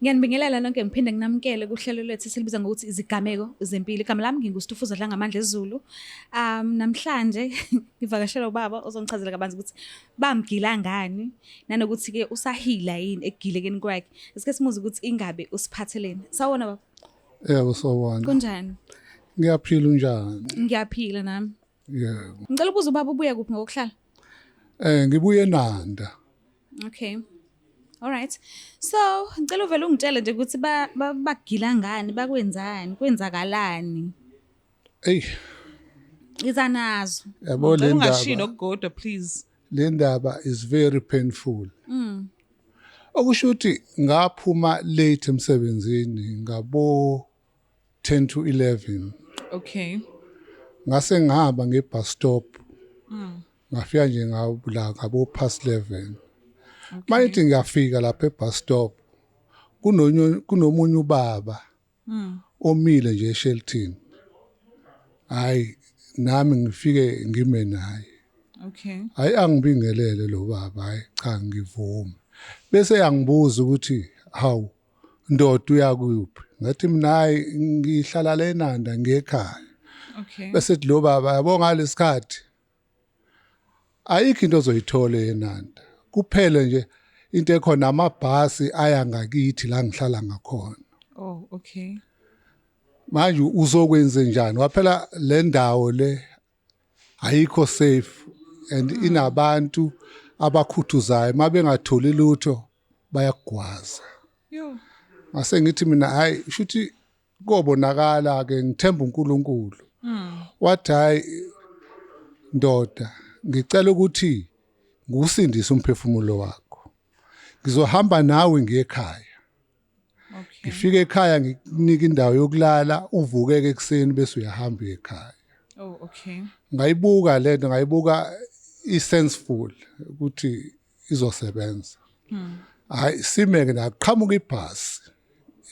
Ngiyanibingelela nonke ngiphinde nginamukele kuhlelo lwethu esilibiza ngokuthi izigameko zempilo. Igama lami nginguStufuza Dlangamandla Zulu. Namhlanje ngivakashela ubaba ozongichazela kabanzi ukuthi bamgila ngani nanokuthi ke usahila yini ekugilekeni kwakhe. Asike simuze ukuthi ingabe usiphatheleni. Sawona baba. Yebo sawona. Kunjani? Ngiyaphila unjani? Ngiyaphila nami. Yebo. Ngicela ukubuza ubaba ubuya kuphi ngokuhlala? Ngibuye eNanda. Okay. All right. So, ngicela uvele ungitshele nje ukuthi ba bagila ngani, bakwenzani, kwenzakalani? Ey. Iza nazo. Yabo le ndaba. Ungashilo okukodwa please. Le ndaba is very painful. Okusho ukuthi ngaphuma late emsebenzini ngabo 10 to 11. Okay. Ngase ngihamba ngebus stop. Ngafika nje ngabula ngabo past 11. Mayithi ngiyafika lapha ebus stop kunonye kunomunye ubaba omile nje esheltini. Hayi nami ngifike ngime naye. Okay. Hayi angibingelele lo baba hayi cha ngivume. Bese yangibuza ukuthi hawu ndoda uyakuphi? Ngathi mina hayi ngihlala le Nanda ngekhaya. Okay. Bese ethi lo baba yabo ngalesikhathi ayikho into ozoyithola eNanda. Kuphele nje into ekhona amabhasi aya ngakithi la ngihlala ngakhona. Oh, okay. Manje uzokwenze njani? Waphela le ndawo le ayikho safe and inabantu abakhuthuzayo mabengatholi lutho bayagwaza. Yo. Ngase ngithi mina hayi shuthi kobonakala ke ngithemba uNkulunkulu. Wathi hayi ndoda ngicela ukuthi ngiwusindise umphefumulo wakho. Ngizohamba nawe ngiye ekhaya. Okay. Ngifike ekhaya ngikunika indawo yokulala uvukeke ekuseni bese uyahamba uye ekhaya. Oh, okay. Ngayibuka lento ngayibuka i-senseful ukuthi izosebenza. Hayi simeke naqhamuka ibhasi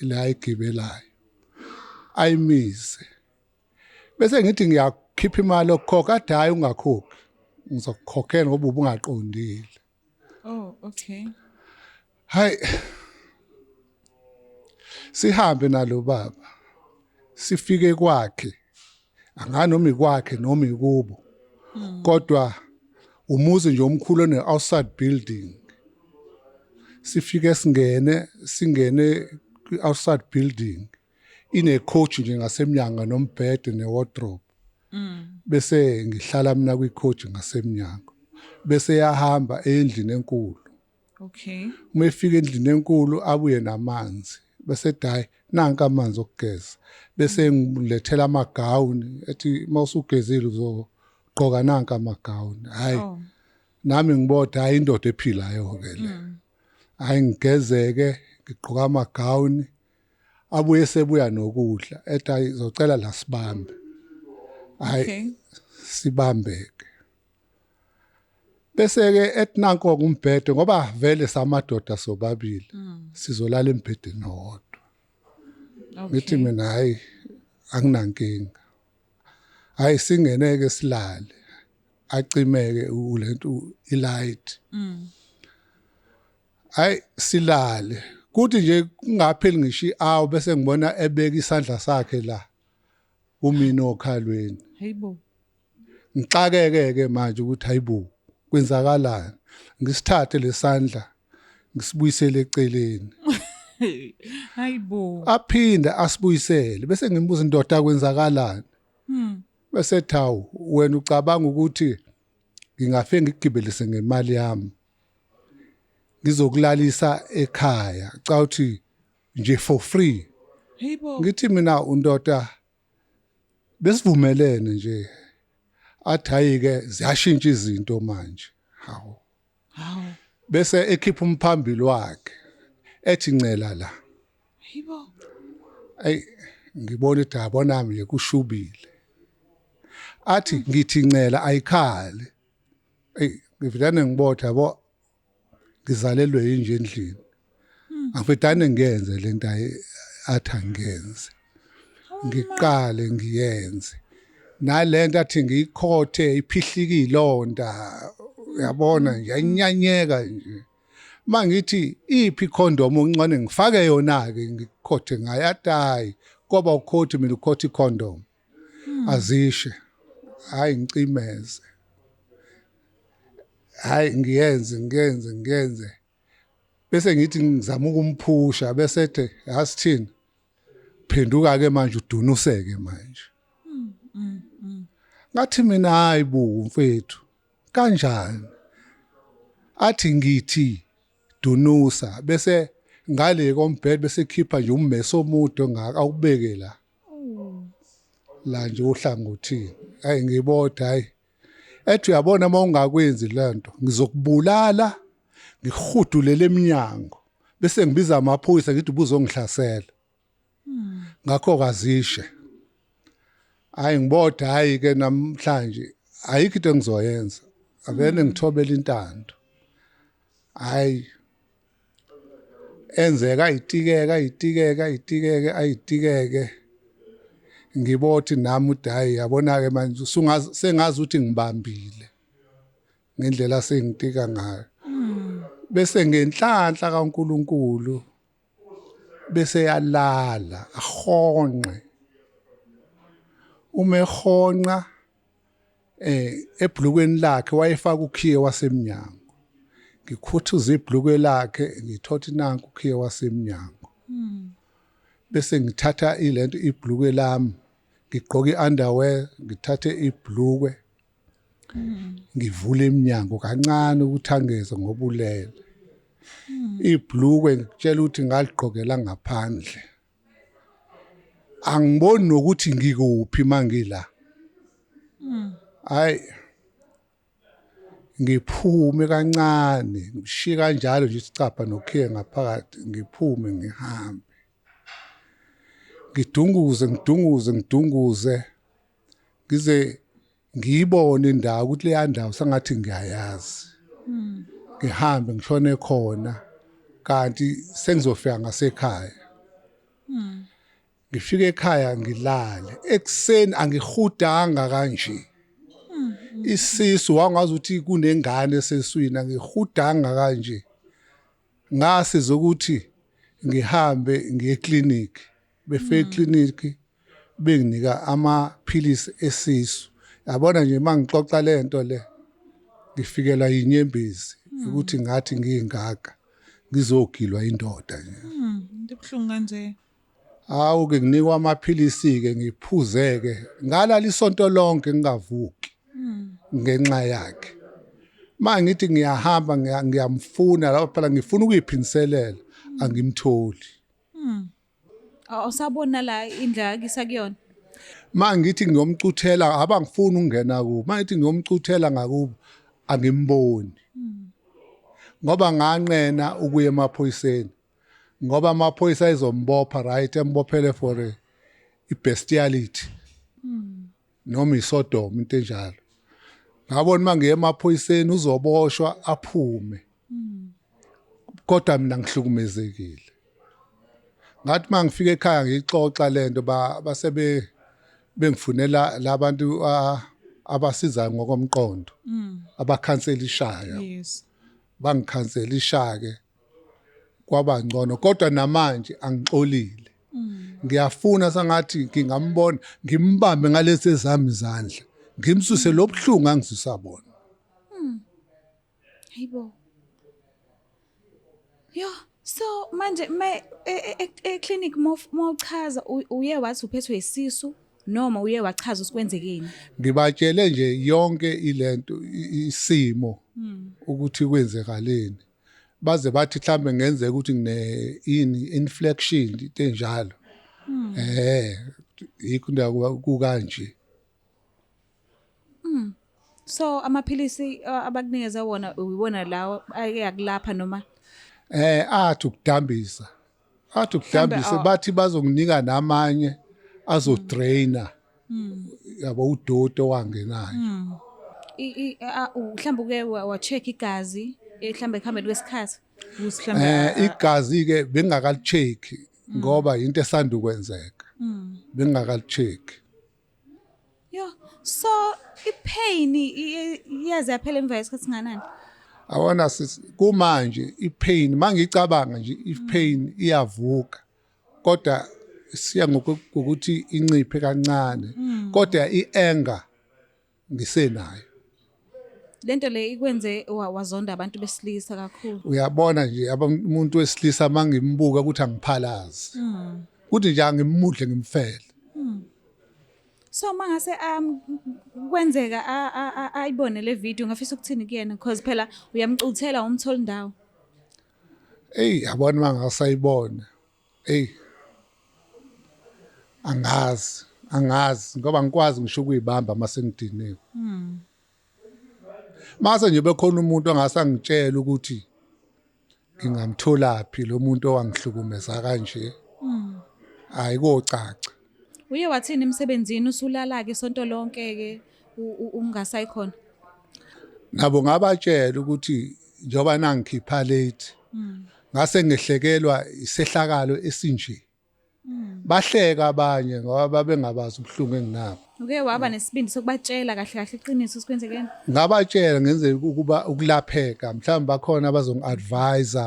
la igibelayo. Ayimise. Bese ngithi ngiyakhipha imali yokukhokha athi hayi ungakhokhi. Ngizokukhokhela ngoba ubungaqondile. Oh, okay. Hayi sihambe nalo baba sifike kwakhe anganoma ikwakhe noma ikubo kodwa umuzi nje omkhulu one outside building sifike singene singene kwi outside building ine coach nje ngasemnyango nombhede ne wardrobe bese ngihlala mina kwi coach ngasemnyango bese yahamba endlini enkulu. Okay. Uma efika endlini enkulu abuye namanzi bese ethi hhayi nanka amanzi okugeza bese ngilethela amagawuni ethi uma usugezile uzogqoka nanka amagawuni hhayi. Oh. Nami ngibodwa hhayi indoda ephilayo-ke le. Hhayi ngigezeke ngigqoka amagawuni abuye sebuya nokudla ethi hhayi zocela la sibambe. Hhayi Okay. sibambeke. Bese ke ethi nanko umbhede ngoba vele samadoda sobabili sizolala embhedeni owodwa. Ngithi mina hayi anginankinga. Hayi singeneke silale. Acimeke ulento ilight. Hayi silale. Kuthi nje kungapheli ngisho i-hour bese ngibona ebeka isandla sakhe la kumina okhalweni. Hayibo. Ngixakeke ke manje ukuthi hayibo kwenzakalani. Ngisithathe lesandla ngisibuyisele eceleni. Hayibo. Aphinde asibuyisele bese ngimbuza indoda kwenzakalani. Bese thawu wena ucabanga ukuthi ngingafe ngikugibelise ngemali yami. Ngizokulalisa ekhaya. Cha uthi nje for free. Hayibo. Ngithi mina undoda besivumelene nje athi hayi ke ziyashintsha izinto manje. Hawu. Hawu. Bese ekhipha umphambili wakhe ethi ncela la. Hayibo. Ey ngibona ukuthi yabona nje kushubile. Athi ngithi ncela ayikhali. Ey ngivilane ngibotha yabo ngizalelwe yinje endlini. Angifidane ngiyenze lento athi angiyenze. Ngiqale ngiyenze. Nalento athi ngiyikhothe iphihlika ilonda uyabona nje ayinyanyeka nje. Mangithi iphi condom oncane ngifake yona ke ngikhothe ngayo, athi hayi koba ukhothi mina ukhotha icondom. Azishe, hayi ngicimeze, hayi ngiyenze ngiyenze ngiyenze, bese ngithi ngizama ukumphusha, bese ethe asithini, phenduka ke manje udunuseke manje. Ngathi mina hayi bu mfethu, kanjani? Athi ngithi dunusa, bese ngale kombhede bese khipha nje ummese omude ongaka awubeke la la nje ohlangothini. Hayi ngibodwa, hayi ethi uyabona uma ungakwenzi lento ngizokubulala, ngihudulele eminyango bese ngibiza amaphoyisa ngithi ubuzongihlasela. Ngakho kazishe. Hayi ngibodwa, hayi ke namhlanje ayikho into engizoyenza, avele ngithobela intando. Hayi enzeka ayitikeke ayitikeke ayitikeke ayitikeke, ngibothi nami uthi hayi yabona ke manje usungazi, sengazi ukuthi ngibambile ngendlela sengitika ngayo. Bese ngenhlanhla kaNkuluNkulu bese yalala ahonqe. Uma ehonqa ebhlukweni lakhe wayefaka ukhiye wasemnyango. Ngikhuthuza ibhlukwe lakhe, ngithothi nanku ukhiye wasemnyango. Bese ngithatha ilento ibhlukwe lami, ngigqoka i-underwear, ngithathe ibhlukwe, ngivule iminyango kancane ukuthi angeze ngobulele. Ibhlukwe ngikutshela ukuthi ngaligqokela ngaphandle. Angiboni nokuthi ngikuphi mangila. Hayi ngiphume kancane, ngishiye kanjalo nje isicabha nokhiye ngaphakathi, ngiphume ngihambe. Ngidunguze ngidunguze ngidunguze ngize ngiyibone indawo ukuthi leya ndawo sengathi ngiyayazi. Ngihambe ngishone khona kanti sengizofika ngasekhaya. Ngifike ekhaya ngilale. Ekuseni angihudanga kanje. Isisu wangazi ukuthi kunengane eseswini, angihudanga kanje. Ngasiza ukuthi ngihambe ngiye clinic. Befike eclinic benginika amaphilisi esisu. Yabona nje mangixoxa lento le ngifikela inyembezi ukuthi ngathi ngingaka ngizogilwa indoda nje. Into ebuhlungu kanje. Hawu ke nginikwa amaphilisi ke ngiphuzeke, ngalala isonto lonke ngingavuki ngenxa yakhe. Mangithi ngiyahamba ngiyamfuna lapha phela ngifuna ukuyiphindiselela, angimtholi. Awusabona la indlela akisa kuyona. Mangithi ngiyomcuthela abangifuni ukungena kubo, mangithi ngiyomcuthela ngakubo angimboni. Ngoba nganqena ukuya emaphoyiseni. Ngoba amaphoyisa ayizombopha, right, embophele for i-bestiality. Noma isodom into enjalo. Ngabona mangiye emaphoyiseni uzoboshwa aphume. Kodwa mina ngihlukumezekile. Ngathi mangifika ekhaya ngixoxa lento basebe bengifunela labantu abasiza ngokomqondo, abakhanselishayo. Bangikhanselisha ke kwaba ngcono, kodwa namanje angixolile. Ngiyafuna sengathi ngingambona, ngimbambe ngalezi ezami izandla, ngimsuse lobuhlungu angizwisa bona. Hayibo. Yo, so manje me e clinic mawuchaza uye wathi uphethwe isisu noma uye wachaza ukuthi kwenzekeni? Ngibatshele nje yonke ilento isimo ukuthi kwenzekaleni. Baze bathi mhlambe ngenzeka ukuthi ngine ini inflection into enjalo. Yikho indawo kukanje. So amaphilisi abakunikeza wona uyibona lawo ayakulapha noma? Athi ukudambisa. Athi ukudambisa, bathi bazonginika namanye azodraina. Yabo udoti owangenayo. Mhlawumbe uke wa check igazi mhlawumbe ekuhambeni kwesikhathi? Ukuthi mhlawumbe Igazi ke bengingakalicheck ngoba into esanda ukwenzeka. Bengingakalicheck. Yo, so ipain iyaze yaphela emva kwesikhathi singanani? Awona sisi, kumanje ipain mangicabanga nje, ipain iyavuka, kodwa siya ngokuthi inciphe kancane, kodwa ianger ngisenayo. Lento le ikwenze wazonda abantu besilisa kakhulu. Uyabona nje, umuntu wesilisa mangimbuka ukuthi angiphalazi, kuthi nje angimudle ngimfele. So mangase kwenzeka ayibone le video, ngafisa ukuthini kuyena? Because phela uyamcuthela umthola indawo. Ey, yabona, mangasayibona, ey, angazi, angazi, ngoba ngikwazi ngisho ukuyibamba mase ngidiniwe. Mase nje bekhona umuntu ongasangitshela ukuthi ngingamtholaphi lo muntu owangihlukumeza kanje, hayi, kocaca. Uye wathini emsebenzini usulala ke isonto lonke ke ungasayi khona? Nabo ngabatshela ukuthi njengoba nangikhipha late, ngase ngehlekelwa isehlakalo esinje. Bahleka abanye ngoba babengabazi ubuhlungu enginabo. Uke waba nesibindi sokubatshela kahle kahle iqiniso sikwenzekeni? Ngabatshela ngenze ukuba ukulapheka, mhlawumbe bakhona abazongi-advise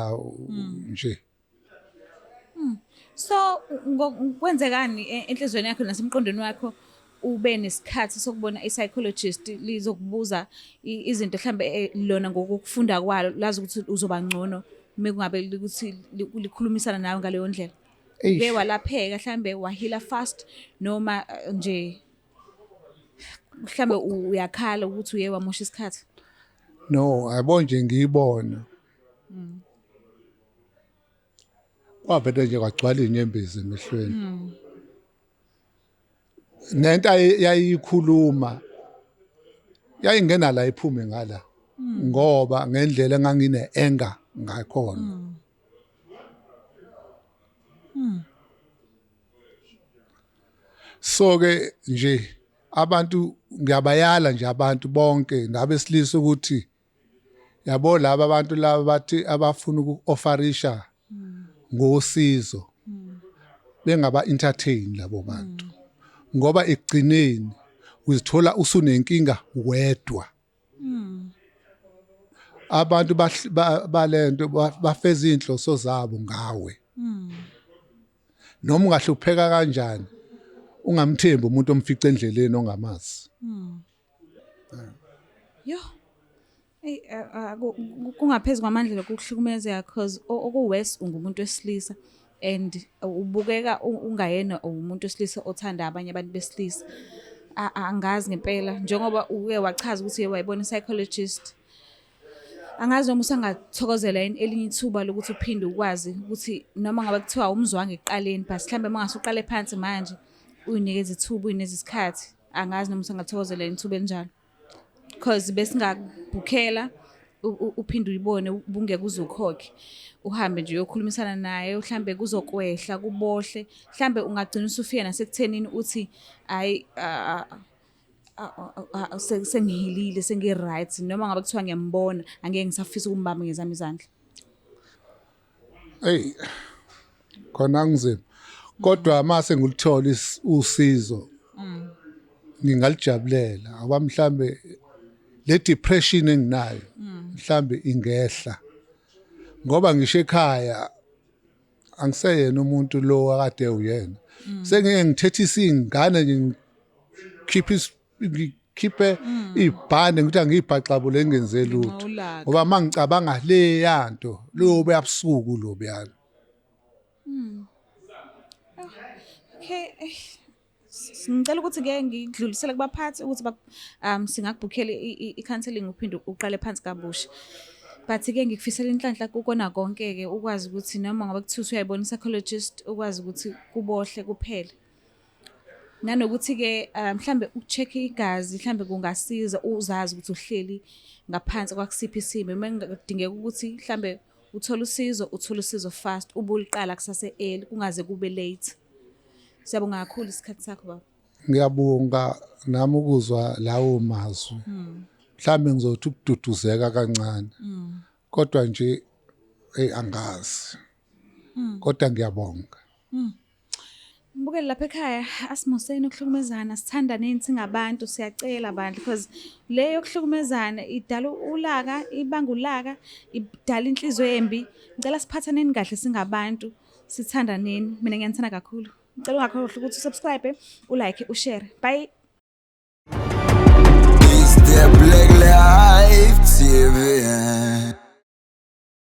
nje. So kwenzekani enhliziyweni yakho nasemqondweni wakho ube nesikhathi sokubona i-psychologist lizokubuza izinto, mhlambe lona ngokufunda kwalo lazi ukuthi uzoba ngcono mekungabe ukuthi likhulumisana nawe ngaleyo ndlela? Eish. Uke walapheka, mhlambe waheala fast, noma nje mhlambe uyakhala ukuthi uye wamosha isikhathi? No, yabo nje, ngiyibona kwavele nje kwagcwala inyembezi emehlweni. Nento yayikhuluma yayingena la iphume ngala, ngoba ngendlela engangine anger ngakhona. So ke nje abantu ngiyabayala nje, abantu bonke nabesilisa, ukuthi yabo laba abantu laba bathi abafuna uku-offerisha ngosizo, bengaba entertain labo bantu, ngoba ekugcineni uzithola usunenkinga wedwa. Abantu balento bafeza inhloso zabo ngawe. Noma ungahlupheka kanjani, ungamthembi umuntu omfica endleleni ongamazi. Yo. Ey, kungaphezulu kwamandla lokhu ukuhlukumezeka, cause okuworse ungumuntu wesilisa and ubukeka ungayena umuntu wesilisa othanda abanye abantu besilisa. Angazi ngempela, njengoba uke wachaza ukuthi uye wayibona i-psychologist. Angazi noma usangathokozela yini elinye ithuba lokuthi uphinde ukwazi ukuthi noma ngabe kuthiwa umzwanga ekuqaleni, but mhlambe uma ngase uqale phansi manje, uyinikeze ithuba, uyinikeze isikhathi. Angazi noma usangathokozela yini ithuba elinjalo. Because besingakubhukhela uphinde uyibone, ubungeke uze ukhokhe, uhambe nje uyokhulumisana naye, mhlambe kuzokwehla kubohle, mhlambe ungagcina usufika nasekuthenini uthi hayi, sengihealile, sengi-right, noma ngabe kuthiwa ngiyambona angeke ngisafisa ukumbamba ngezami izandla. Hey, khona kunzima, kodwa mase ngiluthola usizo ngingalijabulela, ngoba mhlambe le depression enginayo mhlambe ingehla, ngoba ngisho ekhaya angiseyena umuntu lo akade uyena. Sengike ngithethisa ingane nje, ngikhiphe ngikhiphe ibhande, ngithi angiyibhaxabule, ngingenze lutho. Ulaka. Ngoba mangicabanga le yanto lo buyabusuku lo buyana. Okay, ngicela ukuthi ke ngidlulisele kubaphathi ukuthi singakubhukhela i-counselling, uphinde uqale phansi kabusha. But ke ngikufisela inhlanhla kukona konke ke, ukwazi ukuthi noma ngabe kuthiwa usuyayibona i-psychologist, ukwazi ukuthi kubohle kuphele. Nanokuthi ke mhlambe ukucheck igazi mhlambe kungasiza uzazi ukuthi uhleli ngaphansi kwakusiphi isimo. Uma kudingeka ukuthi mhlambe uthole usizo, uthole usizo fast, ubuliqala kusase early, kungaze kube late. Siyabonga kakhulu isikhathi sakho, baba. Ngiyabonga nami ukuzwa lawo mazwi. Mhlambe ngizothi ukududuzeka kancane, kodwa nje hey, angazi, kodwa ngiyabonga. Mbukeli lapha ekhaya, asimuseni ukuhlukumezana, sithandaneni singabantu, siyacela bandla, because le yokuhlukumezana idala ulaka, ibanga ulaka, idala inhliziyo embi. Ngicela siphathaneni kahle singabantu, sithandaneni. Mina ngiyanithanda kakhulu. Ngicela ungakhohlwa ukuthi usubscribe, ulike, ushare. Bye.